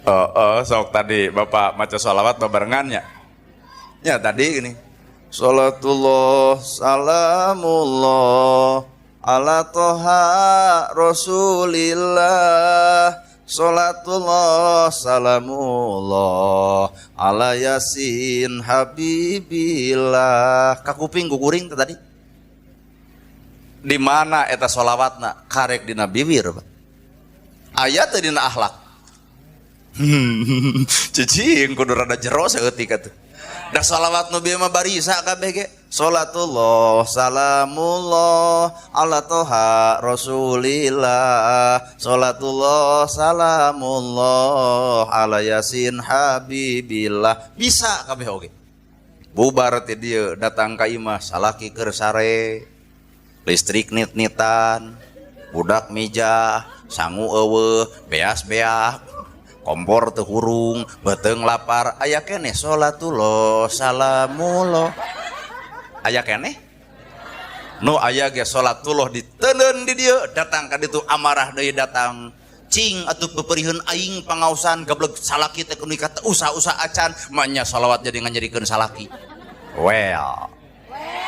Oh, oh, sok tadi Bapak maca sholawat babarengannya. Ya tadi ini. Salatullah salamullah ala toha rasulillah. Salatullah salamullah ala yasin habibillah. Kakuping kukuring teh tadi. Di mana eta sholawatna? Karek dina bibir, Pak. Aya teh dina akhlak. Cicing kudu rada jero saeutik atuh. Da sholawat nu bieu mah barisa kabeh ge. Salatullah salamullah ala toha rasulillah. Salatullah salamullah ala yasin habibillah. Bisa kabeh oge. Bubar ti dieu datang ka imah salaki keur sare. Listrik nit-nitan, budak mijah, sangu eueuh, beas-beak, kompor teu hurung, beuteung lapar, aya keneh salatullah salamullah. Aya keneh? Nu aya ge salatullah diteundeun di dieu, datang ka ditu amarah deui datang. Cing atuh peperiheun aing pangaosan gableg salaki teh kudu kata usaha-usaha acan, manya sholawat jadi nganyerikeun salaki. Well.